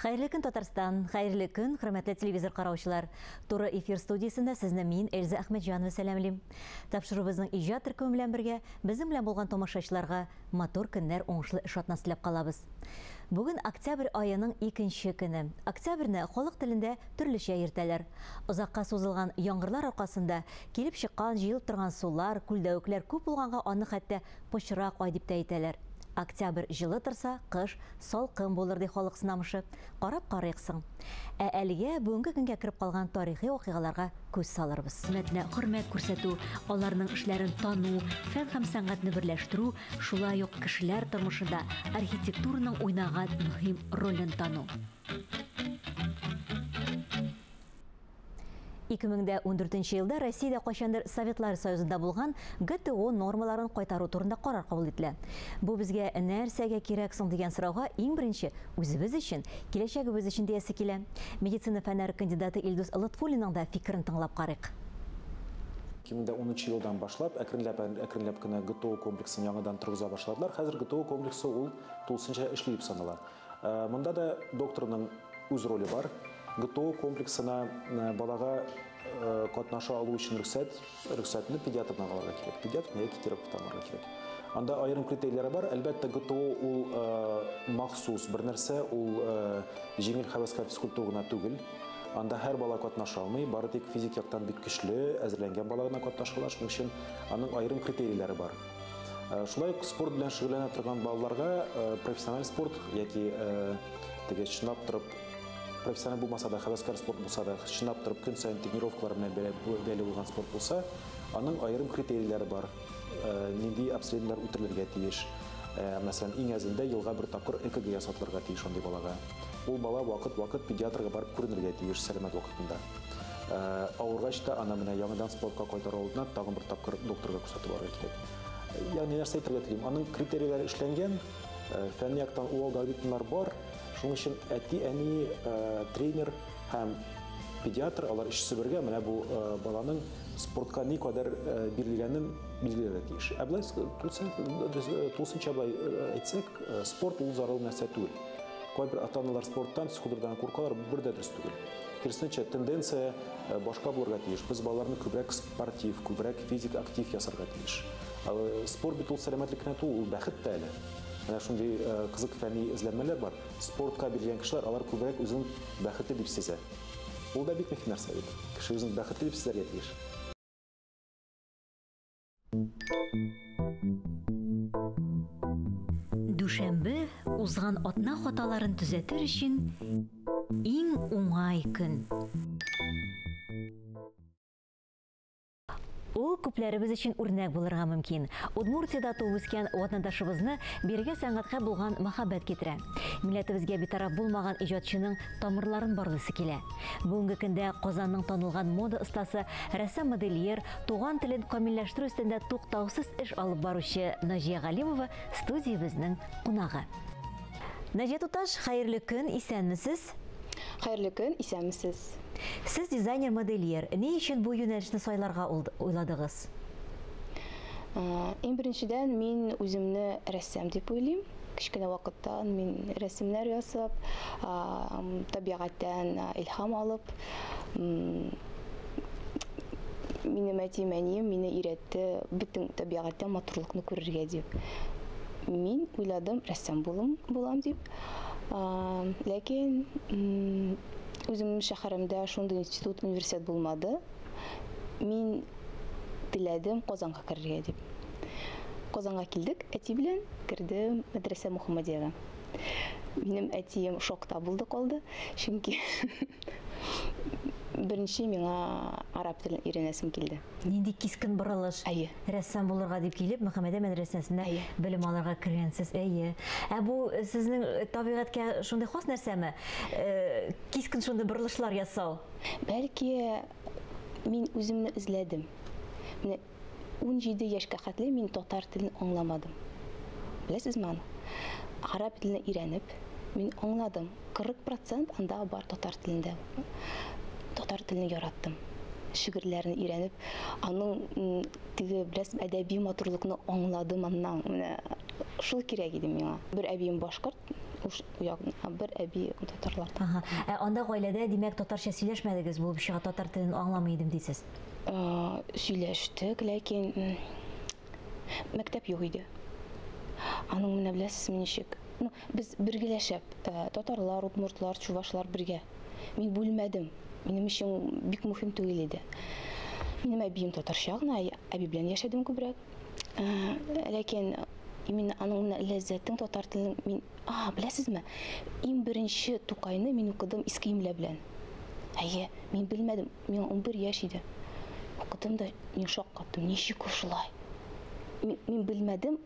Хәерле көн, Татарстан! Хәерле көн, хөрмәтле телевизор караучылар! Туры эфир студиясендә сезне мин, Эльза Әхмәтҗанова сәламлим. Тапшыруыбызның иҗат төркеме белән бергә безнең белән булган тамашачыларга матур көннәр, уңышлы эш атнасы теләп калабыз. Бүген октябрь аеның икенче көне. Октябрьне халык телендә төрлечә йөртәләр. Озакка сузылган яңгырлар аркасында килеп чыккан, җыелып торган сулар, күлдәвекләр күп булганга аны хәтта пычрак ай дип тә әйтәләр. Октябрь җылы торса, кыш салкын булыр, ди халык сынамышы. Карап карыйк соң. Ә әлегә бүгенге көнгә кереп калган тарихи вакыйгаларга күз салырбыз. Хезмәтенә хөрмәт күрсәтү, аларның эшләрен тану, фән һәм сәнгатьне берләштерү, шулай ук кешеләр тормышында архитектураның уйнаган мөһим ролен тану. 2014 елда Россиядә кайчандыр Советлар Союзында булган ГТО нормаларын кайтару турында карар кабул ителә. Бу безгә нәрсәгә кирәк соң дигән сорауга иң беренче үзебез өчен, киләчәгебез өчен диясе килә. Медицина фәннәре кандидаты Илдус Лотфуллинның да фикерен тыңлап карыйк. 2010 елдан башлап әкренләп әкренләп кенә ГТО комплексын яңадан торгыза башладылар. Хәзер ГТО комплексы ул тулысынча эшли дип санала. Монда да докторның үз роле бар. ГТО комплексына балага катнаша алу өчен рөхсәт, рөхсәтне педиатрдан алырга кирәк. Педиатрдан яки терапевттан алырга кирәк. Анда аерым критерийләре бар. Әлбәттә, ГТО ул махсус бер нәрсә, ул җиңел һәвәскәр физкультура гына түгел. Анда һәр бала катнаша алмый, бары тик физик яктан бик көчле, әзерләнгән бала гына катнаша ала. Шуның өчен аның аерым критерийләре бар. Шулай ук спорт белән шөгыльләнә торган балаларга профессиональ спорт яки теге чынлап торып профессиональ булмаса да, һәвәскәр спорт булса да, чынлап торып көн саен тренировкалар белән бәйле булган спорт булса, аның аерым критерийләре бар. Нинди обследованиеләр үтерелергә тиеш. Мәсәлән, иң әзендә елга бер тапкыр ЭКГ ясатылырга тиеш андый балага. Ул бала вакыт-вакыт педиатрга барып күренергә тиеш сәламәт вакытында. Авыргач та аны менә яңадан спортка кайтару алдыннан тагын бер тапкыр докторга күрсәтеп алырга кирәк. Ягъни нәрсә әйтергә телим? Аның критерийләре эшләнгән, фәнни яктан ул алгоритмнар бар. Шуның өчен әти-әни, тренер һәм педиатр, алар өчесе бергә менә бу баланың спортка никадәр бирелгәнен билгеләргә тиеш. Ә болай тулысынча болай әйтсәк, спорт ул зарарлы нәрсә түгел. Кайбер ата-аналар спорттан, физкультурадан куркалар, бу бер дә дөрес түгел. Киресенчә, тенденция башка булырга тиеш. Без балаларны күбрәк спортив, күбрәк физик актив ясарга тиеш. Спорт бит ул сәламәтлек кенә түгел, ул бәхет тә әле. Менә шундый кызык фәнни эзләнмәләр бар. Спортка бирелгән кешеләр, алар күбрәк үзен бәхетле дип сизә. Ул да бик мөһим нәрсә бит. Кеше үзен бәхетле дип сизәргә тиеш. Дүшәмбе узган атна хаталарын төзәтер өчен иң уңай көн. Ул күпләребез өчен үрнәк булырга мөмкин. Удмуртиядә туып үскән ватандашыбызны бирегә сәнгатькә булган мәхәббәт китерә. Милләтебезгә битараф булмаган иҗатчының тамырларын барлыйсы килә. Бүгенге көндә Казанның танылган мода остасы, рәссам-модельер, туган телен камилләштерү өстендә туктаусыз эш алып баручы Наҗия Галимова студиябезнең кунагы. Наҗия туташ, хәерле көн, исәнмесез? Хәерле көн, исәнмесез. Сез дизайнер-модельер. Ни өчен бу юнәлешне сайларга уйладыгыз? Иң беренчедән, мин үземне рәссам дип уйлыйм. Кечкенә вакыттан мин рәсемнәр ясап, табигатьтән илһам алып, минем әтием, әнием мине өйрәтте бөтен табигатьтә матурлыкны күрергә дип. Мин уйладым, рәссам булам, булам дип. Ләкин үземнең шәһәремдә шундый институт, университет булмады. Мин теләдем Казанга керергә дип. Казанга килдек, әти белән кердем мәдрәсә Мөхәммәдиягә. Минем әтием шокта булды калды, чөнки беренче миңа араб телен өйрәнәсем килде. Нинди кискен борылыш. Әйе. Рәссам булырга дип килеп, Мөхәммәдия мәдрәсәсендә Әйе. белем алырга кергәнсез. Әйе. Ә бу сезнең табигатькә шундый хас нәрсәме? Кискен шундый борылышлар ясау? Бәлки мин үземне эзләдем. Менә 17 яшькә хәтле мин татар телен аңламадым. Беләсезме аны? Араб телен өйрәнеп, мин аңладым. 40% анда бар татар телендә. Татар телен яраттым. Шигырьләрен өйрәнеп, аның теге, беләсезме, әдәби матурлыкны аңладым аннан. Менә шул кирәк иде миңа. Бер әбием башкорт, Бер әби татарларда. Ага. Ә анда гаиләдә, димәк, татарча сөйләшмәдегез булып чыга, татар телен аңламый идем дисез. Сөйләштек, ләкин мәктәп юк иде. Аның менә беләсезме ничек? Ну, без бергәләшеп, татарлар, удмуртлар, чувашлар бергә. Мин бүлмәдем. Минем өчен бик мөһим түгел иде. Минем әбием татарча гына, әби белән яшәдем күбрәк. Ләкин именно аның менә ләззәтен татар теленең мин, а, беләсезме? Иң беренче Тукайны мин укыдым иске имлә белән. Әйе, мин белмәдем, миңа 11 яшь иде. Укыдым да мин шаккаттым, ничек ул шулай? Мин белмәдем,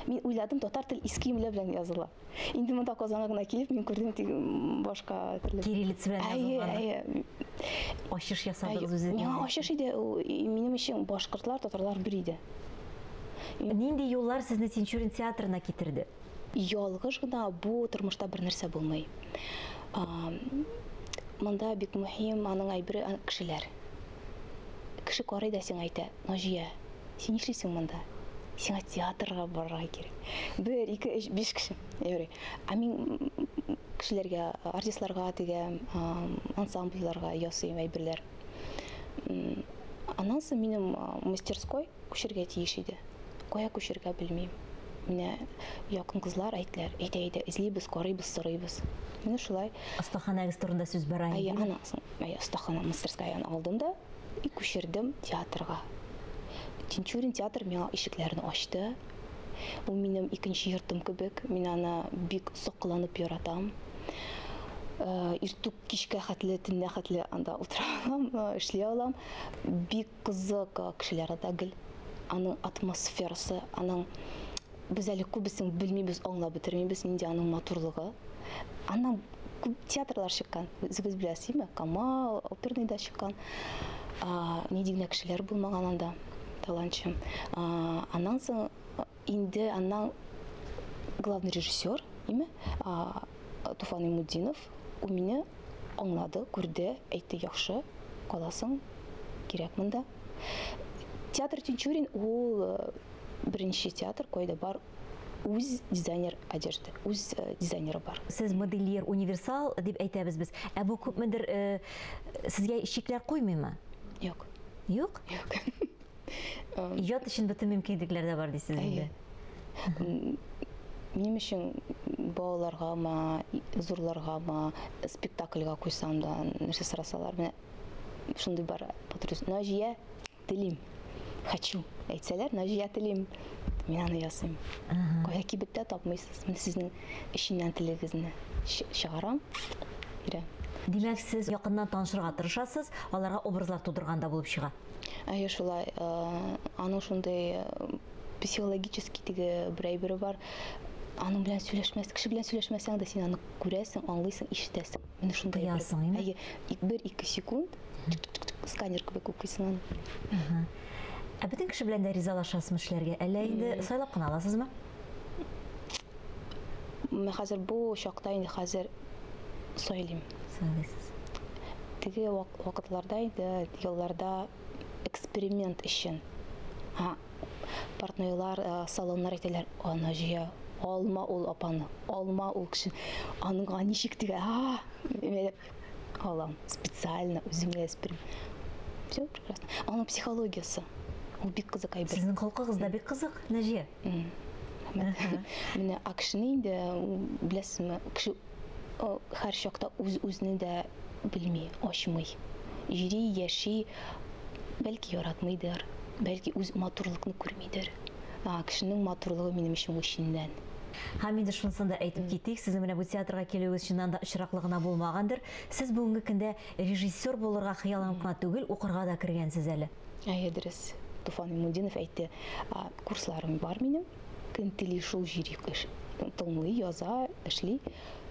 мин уйладым, татар тел иске имлә белән языла. Инде монда Казанга гына килеп, мин күрдем теге башка төрле. Кириллица белән Әйе, язылган. әйе. Ачыш ясадыгыз үзегез. Миңа ачыш иде, минем өчен башкортлар, татарлар бер иде. Нинди юллар сезне Тинчурин театрына китерде? Ялгыш гына бу тормышта бер нәрсә булмый. Монда бик мөһим аның әйбере кешеләр. Кеше карый да сиңа әйтә, Наҗия, син нишлисең монда? Сиңа театрга барырга кирәк. 1, 2, 3, 5 кеше. Ярый. Ә мин кешеләргә, артистларга теге ансамбльләргә ясыйм әйберләр. Аннан соң минем мастерской күчергә тиеш иде. Кая күчергә белмим. Менә якын кызлар әйттеләр, әйдә, әйдә, эзлибез, карыйбыз, сорыйбыз. Менә шулай. Остаханагыз турында сүз бара Әйе, инде. аннан соң, әйе, остахана, мастерскаяны алдым да и күчердем театрга. Тинчурин театр миңа ишекләрен ачты. Ул минем икенче йортым кебек, мин аны бик сокланып яратам. Иртүк кичкә хәтле, төнлә хәтле анда утыра алам, эшли алам. Бик кызык кешеләр анда гел. Аның атмосферасы, аның без әле күбесен белмибез, аңлап бетермибез, нинди аның матурлыгы. Аннан күп театрлар чыккан, үзегез беләсезме? Камал, оперный да чыккан. Нинди генә кешеләр булмаган анда, талантчы. Аннан соң инде аннан главный режиссер, име? Туфан Имутдинов, ул мине аңлады, күрде, әйтте, яхшы, каласың, кирәк монда. Театр Тинчурин ул беренче театр, кайда бар үз дизайнер одежды, үз дизайнеры бар. Сез модельер универсал дип әйтәбез без. Ә бу күпмедер сезгә чикләр куймыймы? Юк. Юк? Юк. Иҗат өчен бөтен мөмкинлекләр дә бар дисез инде. Әйе. Минем өчен балаларгамы, зурларгамы, спектакльгә куйсам да, нәрсә сорасалар, менә шундый бар патриот. Наҗия телим. Хочу. Әйтсәләр, Наҗия телим. Мин аны ясыйм. Кая кибеттә тапмыйсыз. Мин сезнең эченнән телегезне чыгарам. Бирәм. Димәк, сез якыннан танышырга тырышасыз, аларга образлар тудырганда булып чыга. Әйе, шулай. Аның шундый психологический теге бер әйбере бар. Аның белән сөйләшмәс, кеше белән сөйләшмәсәң дә син аны күрәсең, аңлыйсың, ишетәсең. Менә шундый әйбер. Тоясың, әйме? Әйе, бер-ике секунд чик-чик-чик, сканер кебек укыйсың аны. Ә бөтен кеше белән дә ризалашасызмы эшләргә? Әллә инде сайлап кына аласызмы? Менә хәзер бу чакта инде хәзер сайлыйм. Сайлыйсыз. Теге вакытларда инде, елларда эксперимент өчен. Портнойлар, салоннар әйтәләр, Наҗия, алма ул апаны, алма ул кеше. Аныңа ничек теге, мин алам, специально үземә эксперимент. Все прекрасно. Аның психологиясе, ул бик кызык әйбер. Сезнең холкыгыз да бик кызык, Наҗия. Рәхмәт. Менә а кешене инде, беләсезме, кеше һәр чакта үз-үзен дә белми, ачмый. Йөри, яши, бәлки яратмыйдыр, бәлки үз матурлыкны күрмидер. Кешенең матурлыгы минем өчен ул эченнән. Һәм инде шунысын да әйтеп китик, сезнең менә бу театрга килүегез чыннан да очраклы гына булмагандыр. Сез бүгенге көндә режиссер булырга хыялланып кына түгел, укырга да кергәнсез әле. Әйе, дөрес. Туфан Имутдинов әйтте, курсларым бар минем. Кем тели шул җири тыңлый, яза, эшли.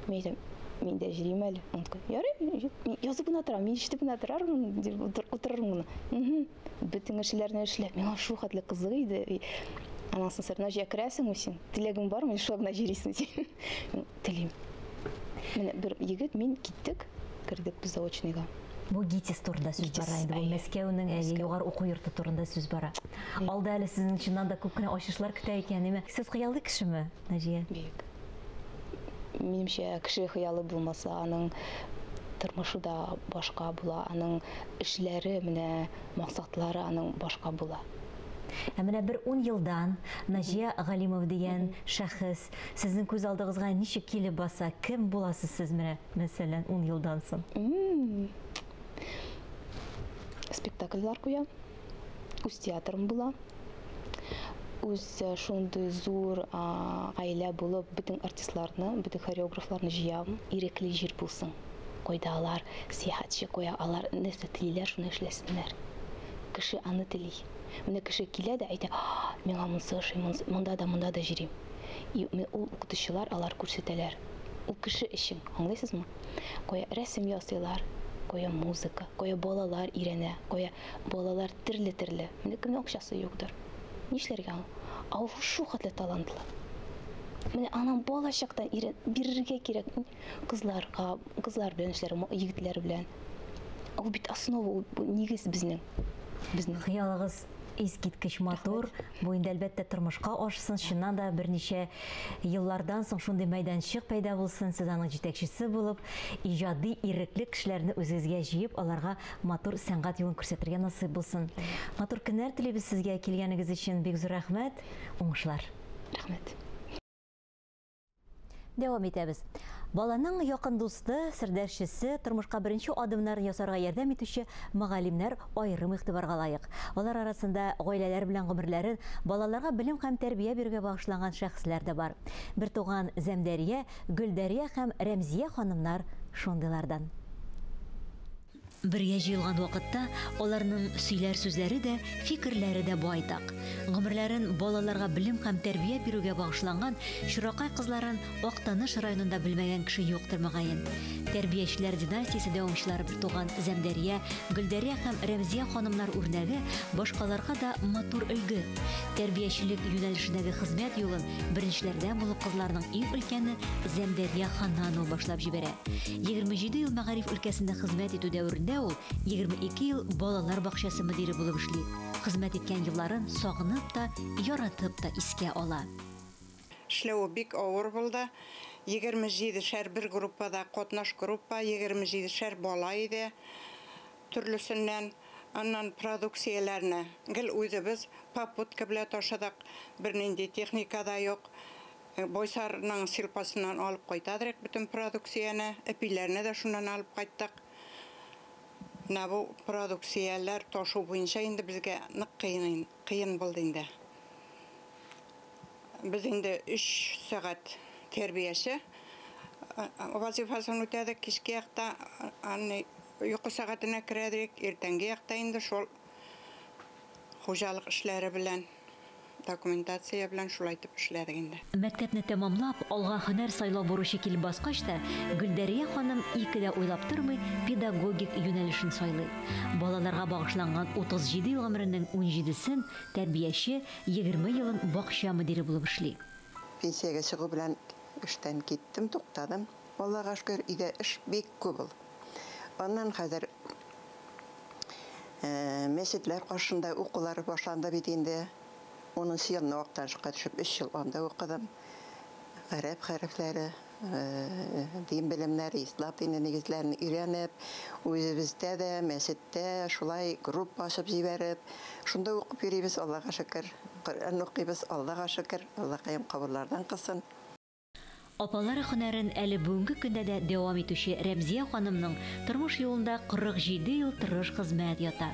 Мин әйтәм, мин дә җирим әле. Он такой, ярый, мин язып кына торам, мин ишетеп кенә торармын, дип утырырмын гына. Бөтен кешеләрне эшләп, миңа шул хәтле кызык иде. И аннан соң сер, Наҗия, керәсеңме син? Теләгең бармы? Шулай гына җирисең син. Телим. Менә бер егет, мин киттек, кердек без заочныйга. Бу ГИТИС турында сүз ГИТИС, бара инде, бу әйе. Мәскәүнең, әйе, Мәскәү. югары уку йорты турында сүз бара. Әйе. Алда әле сезнең чыннан да күп кенә ачышлар көтә икән, әйме? Сез хыяллы кешеме, Наҗия? Бик. Минемчә, кеше хыялы булмаса, аның тормышы да башка була, аның эшләре, менә максатлары аның башка була. Ә менә бер 10 елдан Наҗия Галимова дигән шәхес сезнең күз алдыгызга ничек килеп баса? Кем буласыз сез менә, мәсәлән, 10 елдан соң? Спектакльләр куям. Үз театрым була. Үз шундый зур гаилә булып, бөтен артистларны, бөтен хореографларны җыям. Ирекле җир булсын. Кайда алар сәяхәтче куя, алар нәрсә телиләр, шуны эшләсеннәр. Кеше аны тели. Менә кеше килә дә әйтә, миңа монысы ошый, монда да, монда да җөрим. И ул укытучылар алар күрсәтәләр. Ул кеше өчен, аңлыйсызмы? Кая рәсем ясыйлар, кая музыка, кая балалар өйрәнә, кая балалар төрле-төрле. Менә кемнең акчасы юктыр. Нишләргә аңа? Ә ул шу хәтле талантлы. Менә аның бала чактан бирергә кирәк кызларга, кызлар белән эшләр, егетләр белән. Ул бит основа, ул нигез безнең. Безнең хыялыгыз искиткеч матур. Бу инде әлбәттә тормышка ашсын. Чыннан да берничә еллардан соң шундый мәйданчык пәйда булсын, сез аның җитәкчесе булып, иҗади ирекле кешеләрне үзегезгә җыеп, аларга матур сәнгать юлын күрсәтергә насыйп булсын. Матур көннәр телибез сезгә, килгәнегез өчен бик зур рәхмәт, уңышлар. Рәхмәт. Дәвам итәбез. Баланың якын дусты, сердәшчесе, тормышка беренче адымнарын ясарга ярдәм итүче мөгаллимнәр аерым игътибарга лаек. Алар арасында гаиләләр белән гомерләрен балаларга белем һәм тәрбия бирүгә багышланган шәхесләр дә бар. Бертуган Зәмдәрия, Гөлдәрия һәм Рәмзия ханымнар шундыйлардан. Бергә җыелган вакытта аларның сөйләр сүзләре дә, фикерләре дә байтак. Гомерләрен балаларга белем һәм тәрбия бирүгә багышланган Чуракай кызларын Актаныш районында белмәгән кеше юктыр мөгаен. Тәрбиячеләр династиясе дәвамчылары бертуган Зәмдәрия, Гөлдәрия һәм Рәмзия ханымнар үрнәге башкаларга да матур өлге. Тәрбиячелек юнәлешендәге хезмәт юлын беренчеләрдән булып кызларның иң өлкәне Зәмдәрия Ханнанова башлап җибәрә. 27 ел мәгариф өлкәсендә хезмәт итү дәверендә ул 22 ел балалар бакчасы мөдире булып эшли. Хезмәт иткән елларын сагынып та, яратып та искә ала. Эшләве бик авыр булды. 27-шәр бер группада, катнаш группа, 27-шәр бала иде. Төрлесеннән, аннан продукцияләрне гел үзебез попутка белән ташыдык. Бернинди техника да юк. Бойсарның силпасыннан алып кайтадык бөтен продукцияне, эпиләрне дә шуннан алып кайттык. Менә бу продукцияләр ташу буенча инде безгә нык кыен булды инде. Без инде 3 сәгать тәрбияче вазифасын үтәдек, кичке якта аны йокы сәгатенә керәдек, иртәнге якта инде шул хуҗалык эшләре белән, документация белән шулай итеп эшләдек инде. Мәктәпне тәмамлап, алга һөнәр сайлау бурычы килеп баскач та, Гөлдәрия ханым ике дә уйлап тормый, педагогик юнәлешен сайлый. Балаларга багышланган 37 ел гомеренең 17-сен тәрбияче, 20 елын бакча мөдире булып эшли. Пенсиягә чыгу белән эштән киттем, туктадым. Аллага шөкер, өйдә эш бик күп ул. Аннан хәзер мәчетләр каршында укулар башланды бит инде. 10 елны Актанышка төшеп 3 ел анда укыдым. Гарәп хәрефләре, дин белемнәре, ислам дине нигезләрен өйрәнеп, үзебездә дә, мәчеттә шулай группа ачып җибәреп, шунда укып йөрибез, Аллага шөкер. Коръән укыйбыз, Аллага шөкер, Аллакаем кабырлардан кылсын. Апалары һөнәрен әле бүгенге көндә дә дәвам итүче Рәмзия ханымның тормыш юлында 47 ел тырыш хезмәт ята.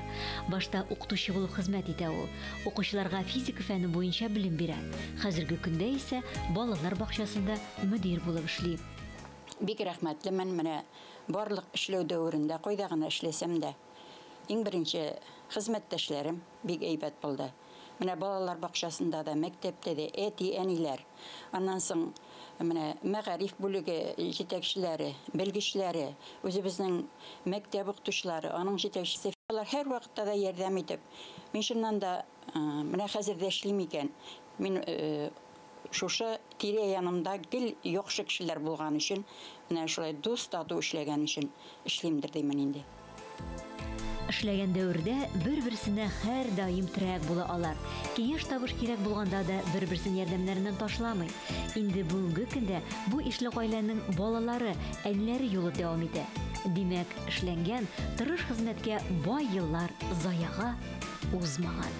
Башта укытучы булып хезмәт итә ул. Укучыларга физика фәне буенча белем бирә. Хәзерге көндә исә балалар бакчасында мөдир булып эшли. Бик рәхмәтлемен, менә барлык эшләү дәверендә кайда гына эшләсәм дә, иң беренче хезмәттәшләрем бик әйбәт булды. Менә балалар бакчасында да, мәктәптә дә әти-әниләр. Аннан соң менә мәгариф бүлеге җитәкчеләре, белгечләре, үзебезнең мәктәп укытучылары, аның җитәкчесе. Алар һәр вакытта да ярдәм итеп. Мин чыннан да менә хәзер дә эшлим икән. Мин шушы тирә янымда гел яхшы кешеләр булган өчен, менә шулай дус тату эшләгән өчен эшлимдер димен инде. Эшләгән дәвердә бер-берсенә һәрдаим терәк була алар. Киңәш табыш кирәк булганда да бер-берсен ярдәмнәреннән ташламый. Инде бүгенге көндә бу ишле гаиләнең балалары, әниләре юлы дәвам итә. Димәк, эшләнгән тырыш хезмәткә бай еллар заяга узмаган.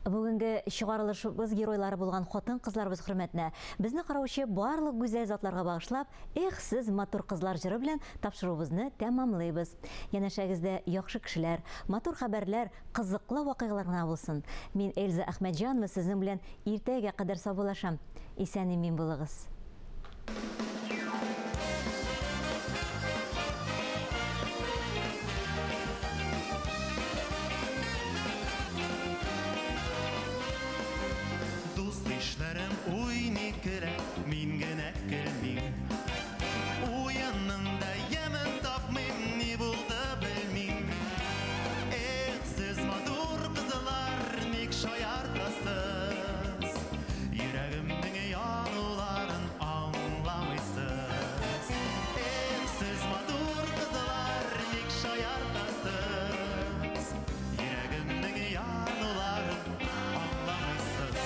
Бүгенге чыгарылышыбыз геройлары булган хатын-кызларыбыз хөрмәтенә безне караучы барлык гүзәл затларга багышлап, "Эх, сез матур кызлар" җыры белән тапшыруыбызны тәмамлыйбыз. Янәшәгездә яхшы кешеләр, матур хәбәрләр, кызыклы вакыйгалар гына булсын. Мин Эльза Әхмәтҗанова сезнең белән иртәгә кадәр саубуллашам. Исән-имин булыгыз. Дуст-ишләрем уйный көлә, мин генә көлмим. Уенның да ямен тапмыйм, ни булды белмим. Эх, сез матур кызлар, ник шаяртасыз? Йөрәгемнең януларын аңламыйсыз. Эх, сез матур кызлар, ник шаяртасыз? Йөрәгемнең януларын аңламыйсыз.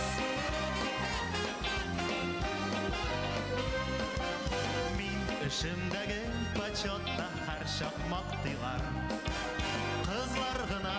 Мин эшемдәге почетта һәрчак мактыйлар. Кызлар гына